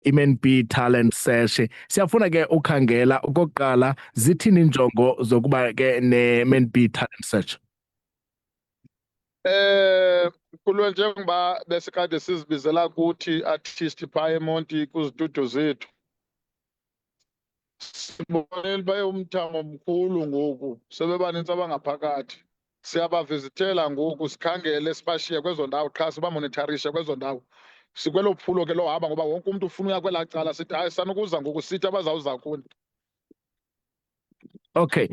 iMan B Talent Search. Siyafuna ke ukhangela okokuqala, zithini injongo zokuba ke neMan B Talent Search? Kulwe njengoba besikade sizibizela kuthi artist phaa eMonti kwizitudiyo zethu. Sibonile uba umthamo mkhulu ngoku, sebebanintsi abangaphakathi. Siyabavizithela ngoku, sikhangele sibashiye kwezo ndawo qha, sibamonitharishe kwezo ndawo. Sikwelo phulo ke lohamba ngoba wonke umntu ufuna uya kwelaa cala, sithi hayi sanukuza ngoku, sithi abazawuza kuni. Okay.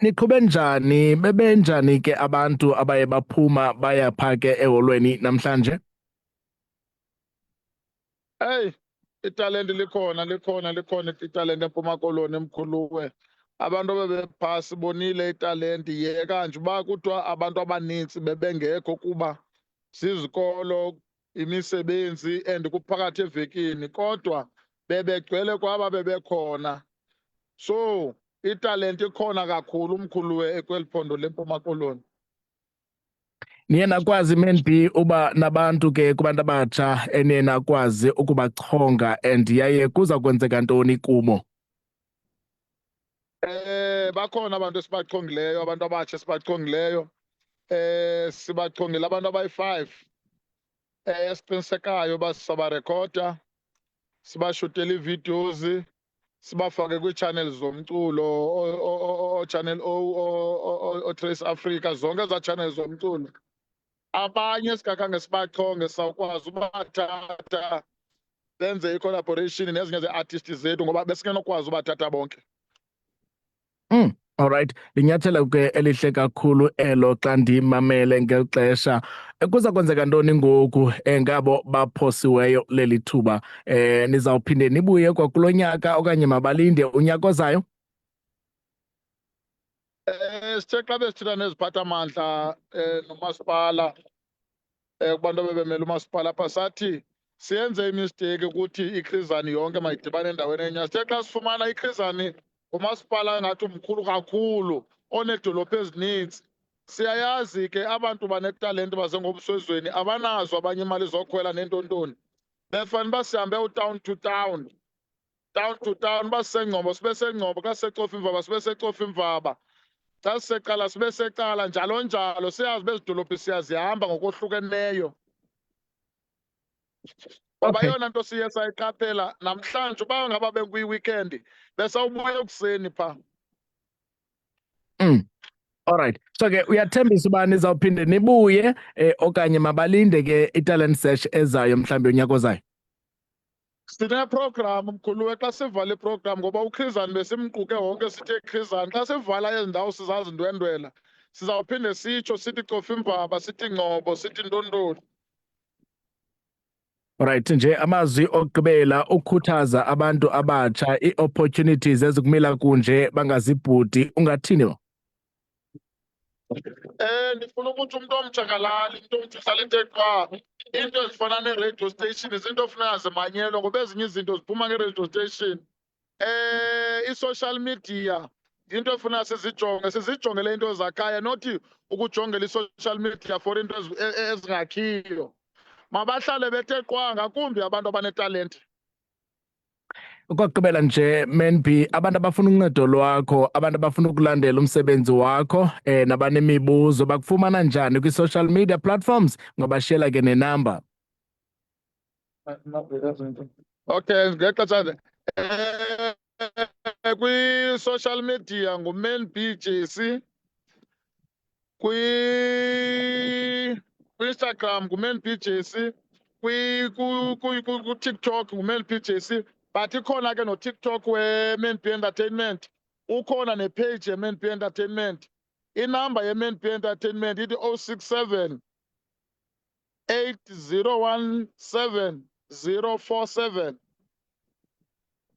Niqhube njani, bebenjani ke abantu abaye baphuma baya pha ke eholweni namhlanje? Eyi, italente likhona, likhona, likhona italente eMpuma Koloni emkhuluwe. Abantu abebephaa sibonile italente, yeka nje uba kuthiwa abantu abanintsi bebengekho kuba zizikolo, imisebenzi and kuphakathi evekini, kodwa bebegcwele kwaba bebekhona. So italente ikhona kakhulu umkhuluwe kweli phondo leMpuma Koloni. Niye nakwazi Man B uba nabantu ke kubantu abatsha eniye nakwazi ukubachonga and yaye kuza kwenzeka ntoni kubo? Bakhona abantu esibachongileyo, abantu abatsha esibachongileyo. Sibachongile abantu abayi-5 esiqinisekayo uba sisabarekhoda, sibashutele ii-videos, sibafake kwii-channels zomculo, oo-Channel O, oo-Trace Africa, zonke ezaa channels zomculo. Abanye singakhange sibachonge sawukwazi ubathatha benze i-collaboration nezinye zee-artist zethu ngoba besingenokwazi ubathatha bonke. Alright, linyathelo ke elihle kakhulu elo xa ndimamele ngeli xesha. Kuza kwenzeka ntoni ngoku ngabo baphosiweyo leli thuba? Nizawuphinde nibuye kwakulo nyaka okanye mabalinde unyaka ozayo? Sithe xa besithetha neziphathamandla nomasipala, kubantu abebemele umasipala apha, sathi siyenze imisteyiki ukuthi iChris Hani yonke mayidibane endaweni enye. Sithe xa sifumana iChris Hani ngumasipala engathi mkhulu kakhulu oneedolophu ezininzi. Siyayazi ke abantu banetalente basengobuswezweni abanazo abanye imali zokhwela neentontoni. Befane uba sihambe u-town to town, town to town, uba siseNgcobo sibe seNgcobo, xa siseCofimvaba sibe seCofimvaba, xa siseCala sibe seCala, njalo njalo. Siyazi uba ezi dolophu siyazihamba ngokohlukeneyo. Ngoba eyona nto siye sayiqaphela namhlanje, uba ngaba bekuyi-weekend besawubuya ekuseni phaa. Alright. So ke uyathembisa uba nizawuphinde nibuye okanye mabalinde ke i-talent search ezayo mhlawumbi unyaka ozayo? Sineprogram mkhuluwe, xa sivala iprogram ngoba uChris Hani besimquke wonke sithe Chris Hani, xa sivala ezi ndawo sizazindwendwela sizawuphinde sitsho sithi Cofimvaba, sithi Ngcobo, sithi ntontoni. Alright, nje amazwi okugqibela ukukhuthaza abantu abatsha, ii-opportunities ezikumila kunje bangazibhudi, ungathini? Ndifuna ukuthi umntu omtsha kalali, umntu omtsha uhlala ethe qwa. Iinto ezifana nee-radio station zinto ofuneka zimanyelwe ngoba ezinye izinto ziphuma nge-radio station. I-social media into efuna sizijonge, sizijongele into zakhaya, nothi ukujongela i-social media for into ezingakhiyo. Mabahlale bethe qwa, ngakumbi abantu abanetalente. Okokugqibela nje Man B, abantu abafuna uncedo lwakho, abantu abafuna ukulandela umsebenzi wakho nabanemibuzo bakufumana njani kwi-social media platforms? Ungabashiyela ke nenamba. Okay, ngexesha kwi-social media nguMan B JC, kwi-Instagram nguMan B JC, ku-TikTok nguMan B JC, but ikhona ke noTikTok we-Man B Entertainment, ukhona nepage ye-Man B Entertainment. Inamba ye-Man B Entertainment ithi 067 8017 047,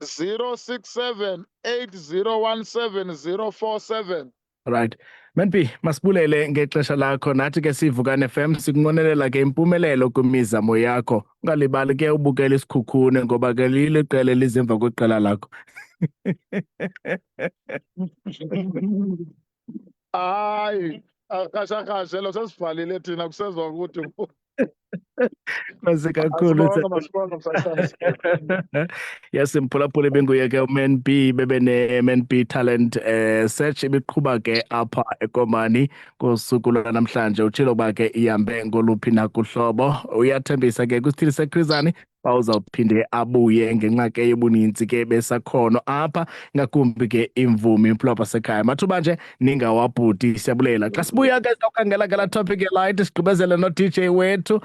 067 8017 047. Right. Man B, masibulele ngexesha lakho, nathi ke siVukani FM sikunqwenelela ke impumelelo kwimizamo yakho. Ungalibali ke ubukela iSikhukhune ngoba ke lilo iqela elizemva kweqela lakho. Hayi. Arhasharhashe lo, sesivalile thina, kusezwa ukuthi. Enkosi kakhulu. Asibonge, masibonge, msasazi. Yes, mphulaphuli, benguye ke uMan B, bebene Man B Talent Search ibiqhuba ke apha eKomani kusuku lwanamhlanje. Utshilo uba ke ihambe ngoluphi na kuhlobo. Uyathembisa ke kwisithili seChris Hani bawuzawuphinde abuye ngenxa ke yobuninzi ke besakhono apha, ngakumbi ke imvumi mphulaphuli sekhaya. Mathuba nje ningawabhudi, siyabulela. Xa sibuya ke sawukhangela ngelaa topic light, sigqibezele no-DJ wethu.